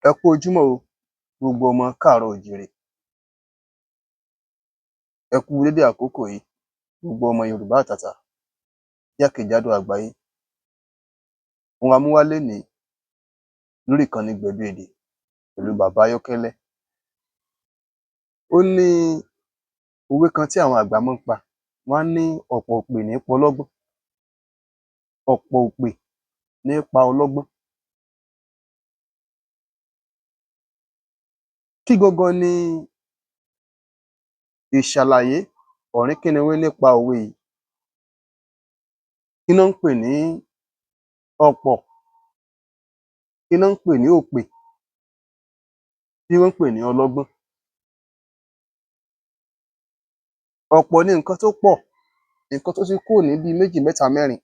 Ẹ kú ojúmọ́ o, gbogbo ọmọ káàárọ̀ oòjíire. Ẹ kú dédé àkókò yìí, gbogbo ọmọ Yorùbá àtàtà jákèjádò àgbáyé. Ohun a mú wá lénìí lórí ìkànnì Gbẹ̀du Èdè pẹ̀lú bàbá Ayọ́kẹ́lẹ́. Ó ní òwe kan tí àwọn àgbà máa ń pa. Wọ́n á ní ọ̀pọ̀ òpè ní pọlọ́gbọ́n. Ọ̀pọ̀ òpè ní pa ọlọ́gbọ́n. Kí gangan ni ìṣàlàyé ọ̀rínkíniwín nípa òwe yìí? Kí ná ń pè ní ọ̀pọ̀? Kí ná ń pè ní òpè? Kí ná ń pè ní ọlọ́gbọ́n? Ọ̀pọ̀ ni nǹkan tó pọ̀, nǹkan tó ti kúrò ní bíi méjì, mẹ́ta, mẹ́rin.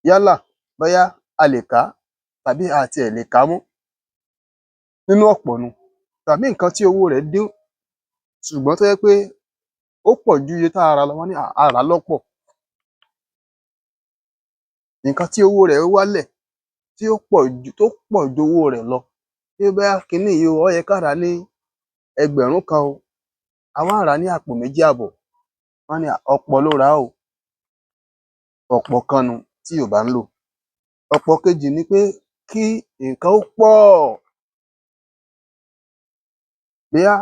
Yálà bóyá a lè kà á tàbí a à tiẹ̀ lè kà á mọ́ nínú ọ̀pọ̀ nu tàbí nǹkan tí owó rẹ̀ dín ṣùgbọ́n tó jẹ́ pé ó pọ̀ ju iye tá a rà á lọ, wọ́n á ní a rà á lọ́pọ̀. Nǹkan tí owó rẹ̀ wálẹ̀ tí ó pọ̀ ju tó pọ̀ ju owó rẹ̀ lọ pé bóyá kiní yìí o, ó yẹ ká rà á ní 1000 o, a wá rà á ní àpò méjì àbọ̀, wọ́n á ní ọ̀pọ̀ lo rà á o. Ọ̀pọ̀ kan nùhun tí Yorùbá ń lò. Ọ̀pọ̀ kejì ni pé kí nǹkan ó pọ̀. Bóyá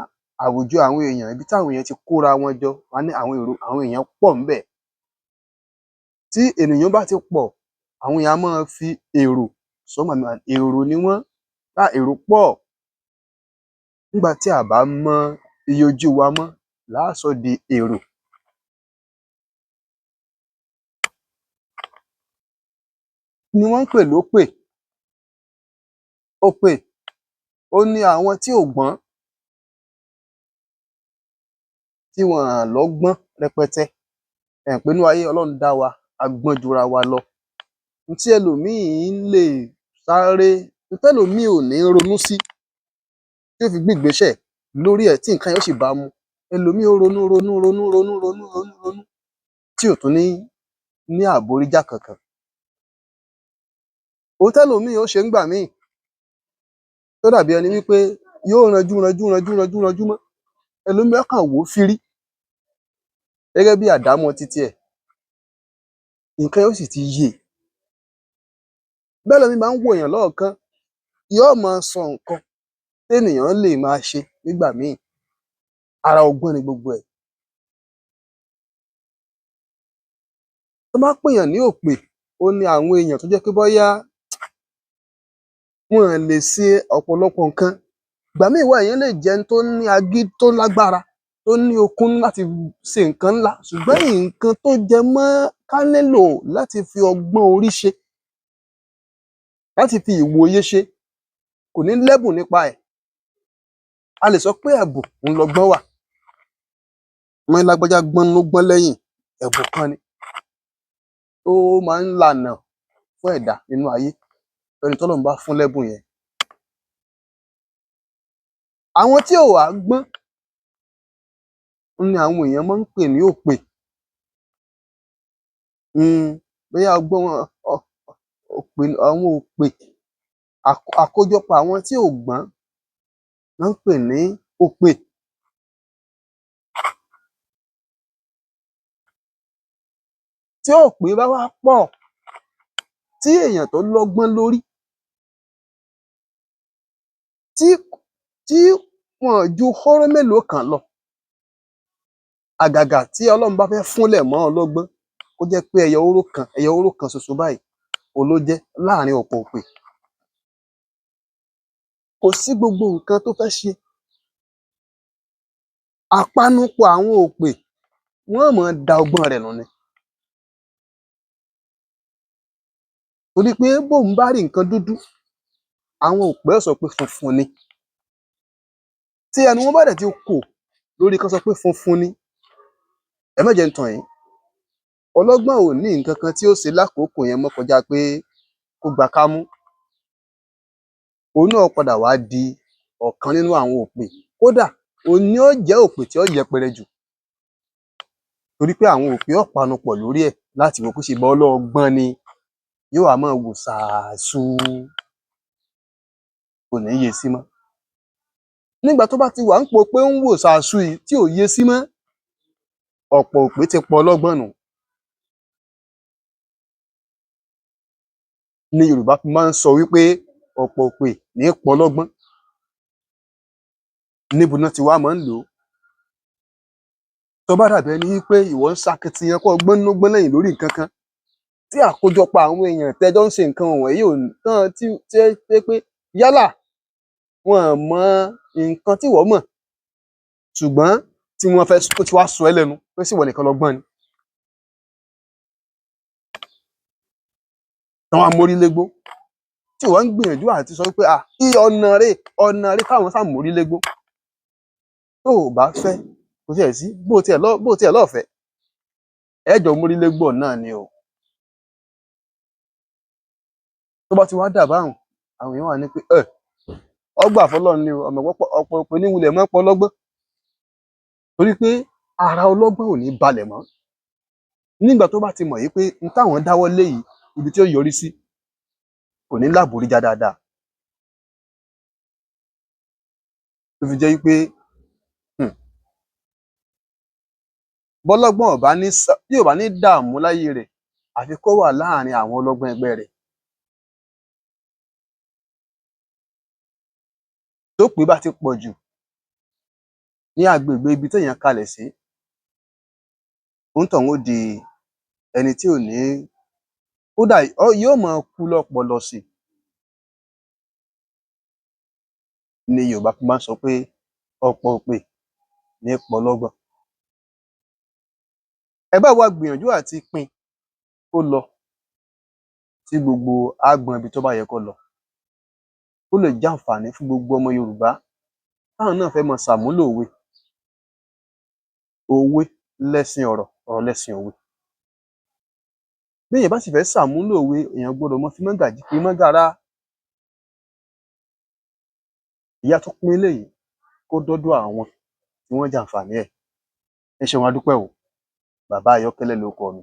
àwùjọ àwọn èèyàn, ibi táwọn èèyàn ti kóra wọn jọ, wọ́n á ní àwọn èrò àwọn èèyàn pọ̀ ńbẹ̀. Tí ènìyàn bá ti pọ̀, àwọn èèyàn á máa fi èrò sọ́ ńgbà míì, èrò ni wọ́n, èrò pọ̀. Nígbà tí a à bá mọ iye ojú wa mọ́ là á sọ́ di èrò. Ni wọ́n ń pè lópè. Òpè òhun ni àwọn tí ò gbọ́n, tí wọn ò lọ́gbọ́n rẹpẹtẹ. Ẹ mọ̀ pé nínú ayé Ọlọ́run dá wa, a gbọ́n jura wa lọ. N tí ẹlòmíì lè sáré, n tẹ́lòmíì ò ní ronú sí tí ó fi gbégbèésẹ̀ lórí ẹ̀ tí nǹkan yẹn ó sì bá a mu, ẹlòmíì ó ronú ronú ronú ronú ronú ronú ronú tí ò tún ní ní àbóríjá kankan. Ohun tẹ́lòmíì ó ṣe ńgbà míì tó dàbí ẹni wí pé yóò ranjú ranjú ranjú ranjú ranjú mọ́, ẹlòmíì á kàn wò ó fírí gẹ́gẹ́ bí àdámọ́ titi ẹ̀, nǹkan yẹn ó sì ti yé e. Bẹ́lòmíì bá ń wòyàn lọ́ọ̀ọ́kán, yóò máa sọ nǹkan ténìyàn lè máa ṣe nígbà míì. Ara ọgbọ́n ni gbogbo ẹ̀. Tán bá pèyàn ní òpè, òhun ni àwọn èèyàn tó jẹ́ pé bóyá wọn ò lè ṣe ọ̀pọ̀lọpọ̀ nǹkan. Ìgbà míì wà èèyàn lè jẹ́ ẹni tó ní agídí, tó lágbára, tó ní okun láti ṣe nǹkan ńlá ṣùgbọ́n nǹkan tó jẹ mọ́ ká nílò láti fi ọgbọ́n orí ṣe, láti fi ìwòye ṣe, kò ní lẹ́bùn nípa ẹ̀. A lè sọ pé ẹ̀bùn òhun lọgbọ́n wà. Wọ́n ní lágbájá gbọ́n nínú ó gbọ́n lẹ́yìn, ẹ̀bùn kan ni. Ó máa ń lànà fún ẹ̀dá nínú ayé fẹ́ni tọ́lọ́run bá fún lẹ́bùn yẹn. Àwọn tí ò wá gbọ́n ni àwọn èèyàn máa ń pè ní òpè. Bóyá ọgbọ́n wọn òpè àwọn òpè àkójọpọ̀ àwọn tí ò gbọ́n ná ń pè ní òpè. Tí òpè bá wá pọ̀, tí èèyàn tó lọ́gbọ́n lórí tí wọn ò ju hóró mélòó kan lọ, àgàgà tí Ọlọ́run bá fẹ́ fúnlẹ̀ mọ́ ọlọ́gbọ́n kó jẹ́ pé ẹyọ hóró kan ẹyọ hóró kan ṣoṣo báyìí òhun ló jẹ́ láàrin ọ̀pọ̀ òpè. Kò sí gbogbo nǹkan tó fẹ́ ṣe. Àpanupọ̀ àwọn òpè wọ́n ó máa da ọgbọ́n rẹ̀ nù ni. Torí pé bóun bá rí nǹkan dúdú, àwọn òpè ó sọ pé funfun ni. Tí ẹnu wọn bá dẹ̀ ti kò lórí kán sọ pé funfun ni, ẹ má jẹ́ n tàn yín, ọlọ́gbọ́n ò ní nǹkan kan tí ó ṣe lákòókò yẹn mọ́ kọjá pé kó gba kámú. Òun náà ó padà wá di ọ̀kan nínú àwọn òpè. Kódà òun ni ó jẹ́ òpè tí ó yẹpẹrẹ jù. Torí pé àwọn òpè ó panupọ̀ lórí ẹ̀ láti wò ó pé ṣèbọ́ lọ gbọ́n ni, yóò wá máa wò sàásù. Kò ní yé sí mọ́. Nígbà tó bá ti wà ń po pé ń wò sàásù yìí tí ò yé sí mọ́, ọ̀pọ̀ òpè ti pọ̀ ọlọ́gbọ́n nù. Ní Yorùbá fi máa ń sọ wípé ọ̀pọ̀ òpè ní í pọ̀ ọlọ́gbọ́n. Níbo náà ti wá máa ń lò ó? Tó bá dàbí ẹni wípé ìwọ ń ṣakitiyan kó ọgbọ́n nínú gbọ́n lẹ́yìn lórí nǹkan kan, tí àkójọpọ̀ àwọn èèyàn tẹ́jọ́ ń ṣe nǹkan wọ̀nyí ò tán tí tí é pé yálà wọn ò mọ nǹkan tí wọ́n mọ̀, ṣùgbọ́n tí wọ́n fẹ́ tó ti wá sọ ẹ́ lẹ́nu pé ṣé ìwọ nìkan lọgbọ́n ni. Tán wá mórí légbó tí wọ́n ń gbìyànjú àti sọ wípé à iye ọ̀nà rẹ̀ káwọn sá mórí légbó. Tó o bá fẹ́ kò tiẹ̀ sí bó tiẹ̀ lọ́ọ̀fẹ́ ẹ jọ mórí légbó náà ni o. Tó bá ti wá dà báhùn, àwọn èèyàn wà ní pé ẹ ọgbà fọlọ́run ni o, ọmọ ọ̀pọ̀ òpè ní wulẹ̀ mọ́ pọ̀ ọlọ́gbọ́n, torí pé ara ọlọ́gbọ́n ò ní balẹ̀ mọ́. Nígbà tó bá ti mọ̀ yìí pé n táwọn dáwọ́ lé yìí, ibi tí ó yọrí sí kò ní láboríjá dáadáa. Tó fi jẹ́ wípé bọ́lọ́gbọ́n ò bá ní tí ò bá ní dààmú láyé rẹ̀, àfi kó wà láàrin àwọn ọlọ́gbọ́n ẹgbẹ́ rẹ̀. Tópè bá ti pọ̀ jù ní agbègbè ibi téèyàn kalẹ̀ sí, òǹtọ̀hún ó di ẹni tí ò ní, kódà yóò máa kú lọ́pọlọ sí i. Ni Yorùbá fi máa ń sọ pé ọ̀pọ̀ òpè ní í pọlọ́gbọ́n. Ẹ bá wa gbìyànjú àti pín kó lọ sí gbogbo agbọn ibi tó bá yẹ kó lọ, kó lè jàǹfààní fún gbogbo ọmọ Yorùbá táwọn náà fẹ́ máa ṣàmúlò òwe. Òwe lẹṣin ọ̀rọ̀, ọ̀rọ̀ lẹṣin òwe. Béèyàn bá sì fẹ́ ṣàmúlò òwe, èèyàn gbọ́dọ̀ mọ fi mọ́gàjí pe mọ́gàrá. Ìyá tó pín eléyìí kó dọ́dọ̀ àwọn tí wọ́n jàǹfààní ẹ̀. Ẹ ṣeun, a dúpẹ́ o. Bàbá Ayọ́kẹ́lẹ́ lórúkọ mi.